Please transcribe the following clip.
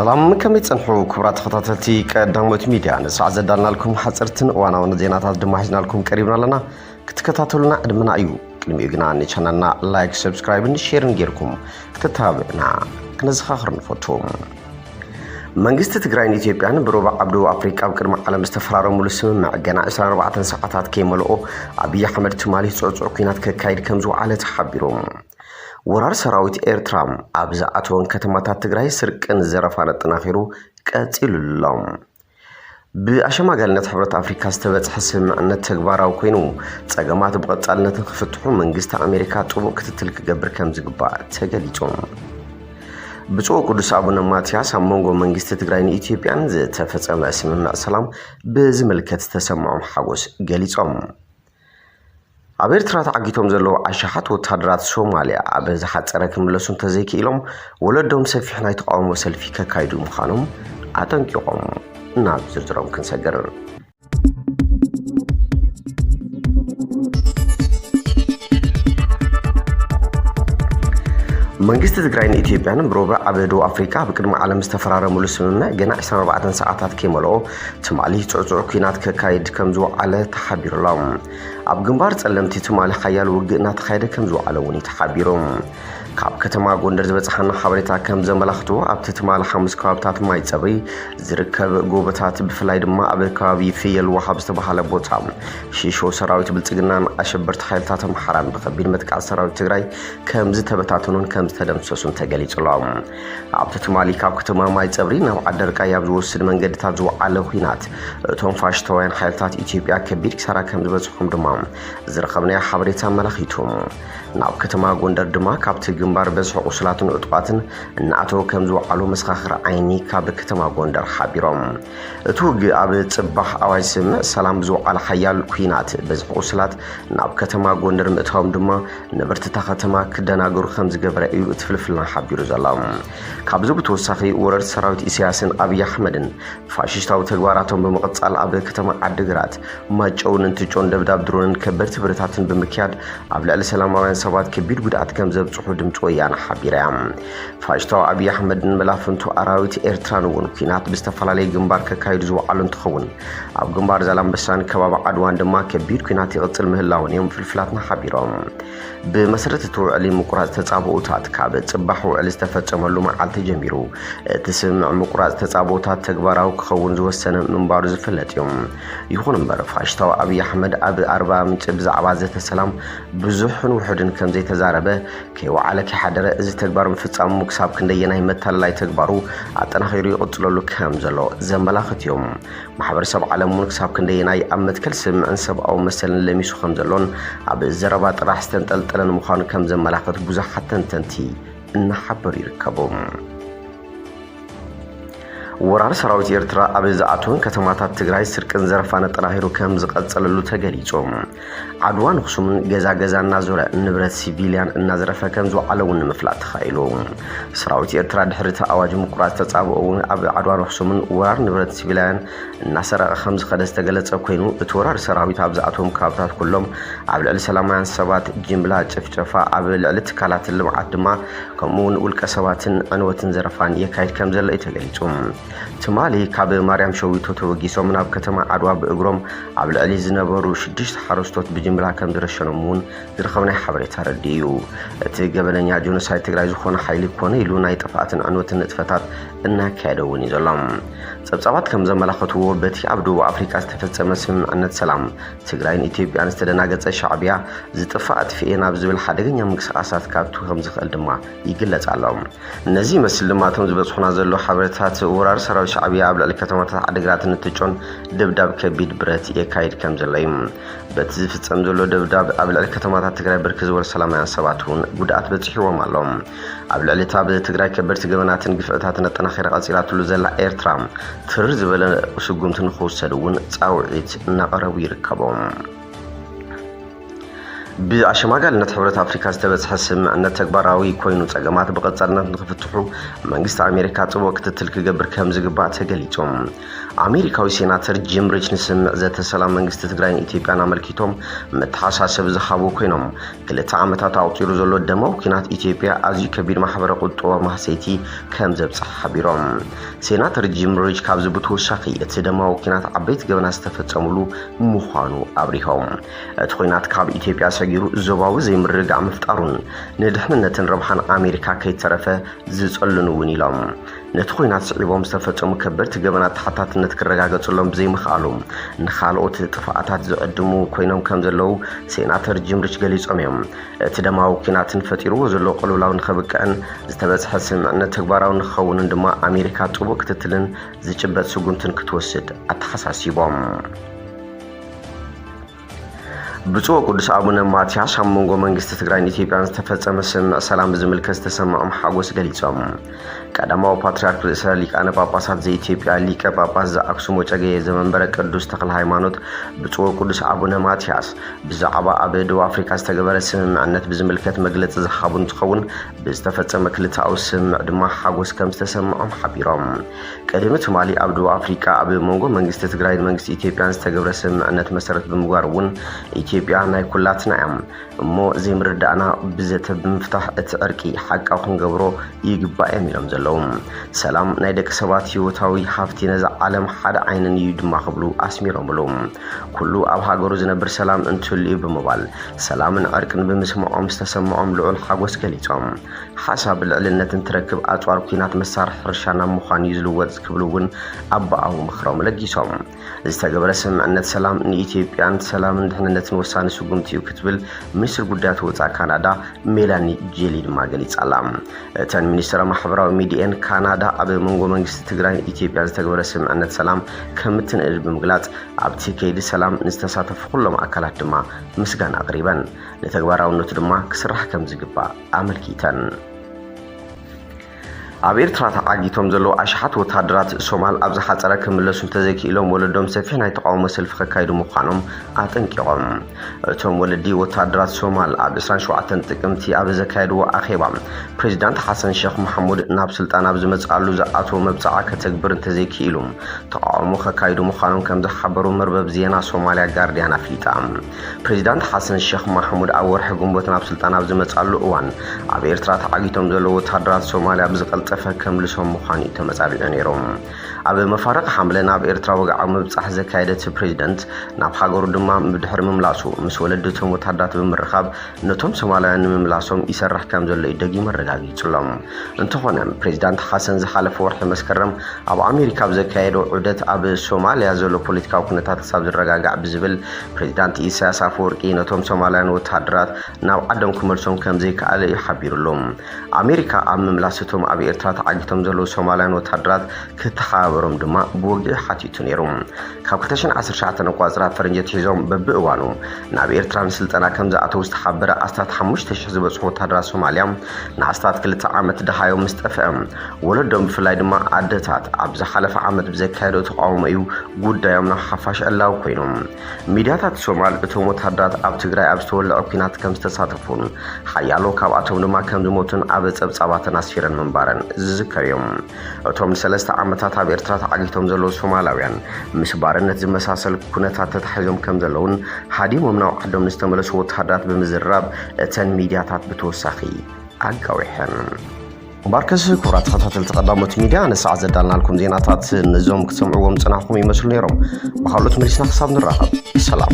ሰላም፣ ከመይ ትጸንሑ ክቡራት ተኸታተልቲ ቀዳሞት ሚድያ? ንሳዕ ዘዳልናልኩም ሓጸርትን እዋናውን ዜናታት ድማ ሒዝናልኩም ቀሪብና ኣለና። ክትከታተሉና ዕድመና እዩ። ቅድሚኡ ግና ንቻናልና ላይክ፣ ሰብስክራይብን ሼርን ጌርኩም ክትተባብዑና ክነዘኻኽር ንፈቱ። መንግስቲ ትግራይን ኢትዮጵያን ብሮባ ኣብ ደቡብ ኣፍሪቃ ኣብ ቅድሚ ዓለም ዝተፈራረሙሉ ስምምዕ ገና ዕስራን ኣርባዕተን ሰዓታት ከይመልኦ ኣብይ ኣሕመድ ትማሊ ጽዕጹዕ ኲናት ከካይድ ከም ዝወዓለ ተሓቢሩ። ወራር ሰራዊት ኤርትራ ኣብ ዝኣተወን ከተማታት ትግራይ ስርቅን ዘረፋን ኣጠናኺሩ ቀጺሉ ኣሎ። ብኣሸማጋልነት ሕብረት ኣፍሪካ ዝተበጽሐ ስምምዕነት ተግባራዊ ኮይኑ፣ ጸገማት ብቐጻልነት ንክፍትሑ መንግስቲ ኣሜሪካ ጥቡቕ ክትትል ክገብር ከም ዝግባእ ተገሊጹ። ብፁዕ ቅዱስ ኣቡነ ማትያስ ኣብ መንጎ መንግስቲ ትግራይን ኢትዮጵያን ዝተፈጸመ ስምምዕ ሰላም ብዝምልከት ዝተሰምዖም ሓጎስ ገሊጾም። ኣብ ኤርትራ ተዓጊቶም ዘለዉ ኣሽሓት ወታደራት ሶማልያ ኣብ ዝሓጸረ ክምለሱ እንተዘይክኢሎም፣ ወለዶም ሰፊሕ ናይ ተቃውሞ ሰልፊ ከካይዱ ምዃኖም ኣጠንቂቖም። ናብ ዝርዝሮም ክንሰግር። መንግስቲ ትግራይን ኢትዮጵያን ብሮብዕ ኣብ ደቡብ ኣፍሪካ ኣብ ቅድሚ ዓለም ዝተፈራረሙሉ ስምምዕ ገና ዕስራን ኣርባዕተን ሰዓታት ከይመልኦ ትማሊ ጽዕጹዕ ኲናት ከካይድ ከም ዝወዓለ ተሓቢሩ ኣሎ። ኣብ ግንባር ጸለምቲ ትማሊ ሓያል ውግእ እናተኻየደ ከም ዝወዓለ እውን እዩ ተሓቢሩ። ካብ ከተማ ጎንደር ዝበጽሓና ሓበሬታ ከም ዘመላኽትዎ፣ ኣብቲ ትማሊ ሓሙስ ከባብታት ማይ ጸብሪ ዝርከብ ጎቦታት፣ ብፍላይ ድማ ኣብ ከባቢ ፍየል ውሃ ኣብ ዝተባሃለ ቦታ፣ ሺሾ ሰራዊት ብልጽግናን ኣሸበርቲ ሓይልታት ኣምሓራን ብኸቢድ መጥቃዕቲ ሰራዊት ትግራይ ከም ዝተበታተኑን ከም ዝተደምሰሱን ተገሊጹ ኣሎ። ኣብቲ ትማሊ ካብ ከተማ ማይ ጸብሪ ናብ ዓደርቃይ ኣብ ዝወስድ መንገድታት ዝወዓለ ኲናት፣ እቶም ፋሽስታውያን ሓይልታት ኢትዮጵያ ከቢድ ኪሳራ ከም ዝበጽሖም ድማ ዝረኸብናዮ ሓበሬታ ኣመላኺቱ። ናብ ከተማ ጎንደር ድማ ካብቲ ግንባር በዝሒ ቁስላትን ዕጡቓትን እናኣተወ ከም ዝወዓሉ መሰኻኽር ዓይኒ ካብ ከተማ ጎንደር ሓቢሮም። እቲ ውግእ ኣብ ጽባሕ ኣዋጅ ስምምዕ ሰላም ብዝወዓለ ሓያል ኲናት፣ በዝሒ ቁስላት ናብ ከተማ ጎንደር ምእታዎም ድማ ነበርቲ እታ ከተማ ክደናገሩ ከም ዝገበረ እዩ እቲ ፍልፍልና ሓቢሩ ዘሎ። ካብዚ ብተወሳኺ፣ ወረርቲ ሰራዊት ኢሳያስን ኣብይ ኣሕመድን ፋሽስታዊ ተግባራቶም ብምቕጻል፣ ኣብ ከተማ ዓዲግራት፣ ማይጨውን እንትጮን ደብዳብ ድሮንን ከበድቲ ብረታትን ብምክያድ፣ ኣብ ልዕሊ ሰላማውያን ሰባት ከቢድ ጉድኣት ከም ዘብጽሑ ድምፂ ወያነ ሓቢራ እያ። ፋሽስታዊ ኣብይ ኣሕመድን መላፍንቱ ኣራዊት ኤርትራን እውን ኲናት ብዝተፈላለየ ግንባር ከካይዱ ዝወዓሉ እንትኸውን፣ ኣብ ግንባር ዛላምበሳን ከባቢ ዓድዋን ድማ ከቢድ ኲናት ይቕጽል ምህላውን እዮም ፍልፍላትና ሓቢሮም። ብመሰረት እቲ ውዕሊ ምቁራጽ ተጻብኦታት፣ ካብ ጽባሕ ውዕሊ ዝተፈጸመሉ መዓልቲ ጀሚሩ፣ እቲ ስምምዕ ምቁራጽ ተጻብኦታት ተግባራዊ ክኸውን ዝወሰነ ምንባሩ ዝፍለጥ እዩ። ይኹን እምበር፣ ፋሽስታዊ ኣብይ ኣሕመድ ኣብ ኣርባ ምንጭ ብዛዕባ ዘተ ሰላም ብዙሕን ውሑድን ከም ዘይተዛረበ፣ ከይወዓለ ከይሓደረ እዚ ተግባር ምፍጻሙ ክሳብ ክንደየናይ መታለላይ ተግባሩ ኣጠናኺሩ ይቕጽለሉ ከም ዘሎ ዘመላኽት እዩ። ማሕበረሰብ ዓለም እውን ክሳብ ክንደየናይ ኣብ መትከል ስምምዕን ሰብኣዊ መሰልን ለሚሱ ከም ዘሎን ኣብ ዘረባ ጥራሕ ዝተንጠልጠለን ምዃኑ ከም ዘመላኽት ብዙሓት ተንተንቲ እናሓበሩ ይርከቡ። ወራር ሰራዊት ኤርትራ ኣብ ዝኣተወን ከተማታት ትግራይ ስርቅን ዘረፋን ኣጠናኺሩ ከም ዝቐጸለሉ ተገሊጹ። ዓድዋን ኣኽሱምን ገዛ ገዛ እናዞረ ንብረት ሲቪልያን እናዘረፈ ከም ዝወዓለ እውን ንምፍላጥ ተኻኢሉ። ሰራዊት ኤርትራ ድሕሪ እቲ ኣዋጅ ምቁራጽ ተጻብኦ እውን ኣብ ዓድዋን ኣኽሱምን ወራር ንብረት ሲቪላውያን እናሰረቐ ከም ዝኸደ ዝተገለጸ ኮይኑ፣ እቲ ወራር ሰራዊት ኣብ ዝኣተዎም ከባብታት ኩሎም ኣብ ልዕሊ ሰላማውያን ሰባት ጅምላ ጭፍጨፋ፣ ኣብ ልዕሊ ትካላት ልምዓት ድማ ከምኡ እውን ውልቀ ሰባትን ዕንወትን ዘረፋን የካይድ ከም ዘሎ እዩ ተገሊጹ። ትማሊ ካብ ማርያም ሸዊቶ ተበጊሶም ናብ ከተማ ዓድዋ ብእግሮም ኣብ ልዕሊ ዝነበሩ ሽዱሽተ ሓረስቶት ብጅምላ ከም ዝረሸኖም እውን ዝረኸብናዮ ሓበሬታ ረዲኡ እዩ። እቲ ገበነኛ ጆኖሳይድ ትግራይ ዝኾነ ሓይሊ ኮነ ኢሉ ናይ ጥፍኣትን ዕንወትን ንጥፈታት እናካየደ እውን እዩ ዘሎ። ጸብጻባት ከም ዘመላኸትዎ፣ በቲ ኣብ ደቡብ ኣፍሪቃ ዝተፈጸመ ስምምዕነት ሰላም ትግራይን ኢትዮጵያን ዝተደናገጸ ሻዕብያ፣ ዝጥፋእ ኣጥፊኤ ናብ ዝብል ሓደገኛ ምንቅስቓሳት ካብቱ ከም ዝኽእል ድማ ይግለጽ ኣሎ። ነዚ ይመስል ድማ እቶም ዝበጽሑና ዘለዉ ሓበሬታታት፣ ወራር ሰራዊት ሻዕብያ ኣብ ልዕሊ ከተማታት ዓዲግራትን እንትጮን ደብዳብ ከቢድ ብረት የካይድ ከም ዘሎ እዩ። በቲ ዝፍጸም ዘሎ ደብዳብ ኣብ ልዕሊ ከተማታት ትግራይ ብርክት ዝበሉ ሰላማውያን ሰባት እውን ጉድኣት በጺሕዎም ኣሎ። ኣብ ልዕሊ እታ ኣብ ትግራይ ከበድቲ ገበናትን ግፍዕታትን ኣጠናኺራ ቀጺላትሉ ዘላ ኤርትራ፣ ትርር ዝበለ ስጉምቲ ንኽውሰድ እውን ጻውዒት እናቐረቡ ይርከቡ። ብኣሸማጋልነት ሕብረት ኣፍሪካ ዝተበፅሐ ስምምዕነት ተግባራዊ ኮይኑ ፀገማት ብቐፃልነት ንክፍትሑ መንግስቲ ኣሜሪካ ጥቡቕ ክትትል ክገብር ከም ዝግባእ ተገሊፁ። ኣሜሪካዊ ሴናተር ጂም ሪች ንስምምዕ ዘተ ሰላም መንግስቲ ትግራይን ኢትዮጵያን ኣመልኪቶም መተሓሳሰቢ ዝሃቡ ኮይኖም፣ ክልተ ዓመታት ኣቑፂሩ ዘሎ ደማዊ ኲናት ኢትዮጵያ ኣዝዩ ከቢድ ማሕበረ ቁጠባዊ ማህሰይቲ ከም ዘብፅሕ ሓቢሮም። ሴናተር ጂም ሪች ካብዚ ብተወሳኺ እቲ ደማዊ ኲናት ዓበይቲ ገበናት ዝተፈፀሙሉ ምዃኑ ኣብሪሆም። እቲ ኲናት ካብ ኢትዮጵያ ሰጊሩ ዞባዊ ዘይምርግጋዕ ምፍጣሩን ንድሕንነትን ረብሓን ኣሜሪካ ከይተረፈ ዝጸልኑ እውን ኢሎም። ነቲ ኲናት ስዒቦም ዝተፈጸሙ ከበድቲ ገበናት ተሓታትነት ክረጋገጸሎም ብዘይምኽኣሉ ንኻልኦት ጥፍኣታት ዝዕድሙ ኮይኖም ከም ዘለዉ ሴናተር ጂም ሪች ገሊጾም እዮም። እቲ ደማዊ ኲናትን ፈጢርዎ ዘሎ ቅልውላው ንኸብቅዕን ዝተበጽሐ ስምምዕነት ተግባራዊ ንክኸውንን ድማ ኣሜሪካ ጥቡቕ ክትትልን ዝጭበጥ ስጉምትን ክትወስድ ኣተሓሳሲቦም። ብፁዕ ወቅዱስ ኣቡነ ማትያስ ኣብ መንጎ መንግስቲ ትግራይን ኢትዮጵያን ዝተፈጸመ ስምምዕ ሰላም ብዝምልከት ዝተሰምዖም ሓጎስ ገሊጾም። ቀዳማዊ ፓትርያርክ ርእሰ ሊቃነ ጳጳሳት ዘኢትዮጵያ ሊቀ ጳጳስ ዘኣክሱም ወጨገየ ዘመንበረ ቅዱስ ተክለ ሃይማኖት ብፁዕ ወቅዱስ ኣቡነ ማትያስ ብዛዕባ ኣብ ደቡብ ኣፍሪካ ዝተገበረ ስምምዕነት ብዝምልከት መግለጺ ዝሃቡ እንትኸውን፣ ብዝተፈጸመ ክልተኣዊ ስምምዕ ድማ ሓጎስ ከም ዝተሰምዖም ሓቢሮም። ቅድሚ ትማሊ ኣብ ደቡብ ኣፍሪቃ ኣብ መንጎ መንግስቲ ትግራይን መንግስቲ ኢትዮጵያን ዝተገብረ ስምምዕነት መሰረት ብምግባር እውን ኢትዮጵያ ናይ ኩላትና እያ እሞ ዘይምርዳእና ብዘተ ብምፍታሕ እቲ ዕርቂ ሓቃዊ ክንገብሮ ይግባእ እዮም ኢሎም ዘለዉ። ሰላም ናይ ደቂ ሰባት ህይወታዊ ሃፍቲ ነዛ ዓለም ሓደ ዓይንን እዩ ድማ ክብሉ ኣስሚሮምሉ። ኩሉ ኣብ ሃገሩ ዝነብር ሰላም እንትህሉ እዩ ብምባል ሰላምን ዕርቅን ብምስምዖም ዝተሰምዖም ልዑል ሓጎስ ገሊጾም። ሓሳብ ልዕልነት እንትረክብ ኣፅዋር ኲናት መሳርሒ ሕርሻ ናብ ምዃን እዩ ዝልወጥ ክብሉ እውን ኣባኣዊ ምኽሮም ለጊሶም። ዝተገበረ ስምምዕነት ሰላም ንኢትዮጵያን ሰላምን ድሕንነትን ወሳኒ ስጉምቲ እዩ ክትብል ሚኒስትር ጉዳያት ወፃኢ ካናዳ ሜላኒ ጄሊ ድማ ገሊጻ ኣላ። እተን ሚኒስትር ማሕበራዊ ሚዲየን ካናዳ ኣብ መንጎ መንግስቲ ትግራይን ኢትዮጵያን ዝተገበረ ስምምዕነት ሰላም ከም እትንእድ ብምግላጽ ኣብቲ ከይዲ ሰላም ንዝተሳተፉ ኩሎም ኣካላት ድማ ምስጋና ኣቕሪበን። ንተግባራውነቱ ድማ ክስራሕ ከም ዝግባእ ኣመልኪተን። ኣብ ኤርትራ ተዓጊቶም ዘለዉ ኣሽሓት ወታደራት ሶማል ኣብ ዝሓጸረ ክምለሱ እንተዘይክኢሎም ወለዶም ሰፊሕ ናይ ተቃውሞ ሰልፊ ከካይዱ ምዃኖም ኣጠንቂቖም። እቶም ወለዲ ወታደራት ሶማል ኣብ ዕስራን ሸውዓተን ጥቅምቲ ኣብ ዘካየድዎ ኣኼባ ፕሬዚዳንት ሓሰን ሸኽ መሓሙድ ናብ ስልጣን ኣብ ዝመጽኣሉ ዝኣተዎ መብጽዓ ከተግብር እንተዘይክኢሉ ተቃውሞ ከካይዱ ምዃኖም ከም ዝሓበሩ መርበብ ዜና ሶማልያ ጋርዲያን ኣፍሊጣ። ፕሬዚዳንት ሓሰን ሸኽ ማሕሙድ ኣብ ወርሒ ግንቦት ናብ ስልጣን ኣብ ዝመጻሉ እዋን ኣብ ኤርትራ ተዓጊቶም ዘለዉ ወታደራት ሶማልያ ብዝቐልጠፈ ከምልሶም ምዃኑ እዩ ተመጻቢዑ ነይሩ። ኣብ መፋርቕ ሓምለ ናብ ኤርትራ ወግዓዊ ምብጻሕ ዘካየደ እቲ ፕሬዚደንት ናብ ሃገሩ ድማ ብድሕሪ ምምላሱ ምስ ወለዲ እቶም ወታደራት ብምርኻብ ነቶም ሶማላውያን ንምምላሶም ይሰርሕ ከም ዘሎ እዩ ደጊሙ ኣረጋጊጹሎም። እንተኾነ ፕሬዚዳንት ሓሰን ዝሓለፈ ወርሒ መስከረም ኣብ ኣሜሪካ ኣብ ዘካየዶ ዑደት ኣብ ሶማልያ ዘሎ ፖለቲካዊ ኩነታት ክሳብ ዝረጋጋዕ ብዝብል ፕሬዚዳንት ኢሳያስ ኣፈወርቂ ነቶም ሶማላውያን ወታደራት ናብ ዓዶም ክመልሶም ከም ዘይከኣለ እዩ ሓቢሩሉ። ኣሜሪካ ኣብ ምምላስ እቶም ኣብ ኤርትራ ተዓጊቶም ዘለዉ ሶማላውያን ወታደራት ክተሓባበሮም ድማ ብወግዒ ሓቲቱ ነይሩ። ካብ ክልተ ሽሕን ዓሰርተ ትሽዓተን ኣቋጽራ ፈረንጂ ኣትሒዞም በብእዋኑ ናብ ኤርትራ ንስልጠና ከም ዝኣተዉ ዝተሓበረ ኣስታት ሓሙሽተ ሽሕ ዝበጽሑ ወታደራት ሶማልያ ንኣስታት ክልተ ዓመት ደሃዮም ምስ ጠፍአ፣ ወለዶም ብፍላይ ድማ ኣደታት ኣብ ዝሓለፈ ዓመት ብዘካየዶ ተቃውሞ እዩ ጉዳዮም ናብ ሓፋሽ ዕላዊ ኮይኑ። ሚድያታት ሶማል እቶም ወታደራት ኣብ ትግራይ ኣብ ዝተወለዐ ኲናት ከም ዝተሳተፉን ሓያሎ ካብኣቶም ድማ ከም ዝሞቱን ኣብ ጸብጻባተን ኣስፊረን ምንባረን ዝዝከር እዩ። እቶም ንሰለስተ ዓመታት ኣብ ኤርትራ ተዓጊቶም ዘለዉ ሶማላውያን ምስ ባርነት ዝመሳሰል ኩነታት ተታሒዞም ከም ዘለዉን ሃዲሞም ናብ ዓዶም ንዝተመለሱ ወታደራት ብምዝራብ እተን ሚድያታት ብተወሳኺ ኣጋዊሐን። ባርከስ ክቡራት ተኸታተልቲ ቀዳሞት ሚድያ ንሰዓት ዘዳልናልኩም ዜናታት ነዞም ክትሰምዕዎም ዝጸናሕኩም ይመስሉ ነይሮም። ብኻልኦት መሊስና ክሳብ ንራኸብ ሰላም።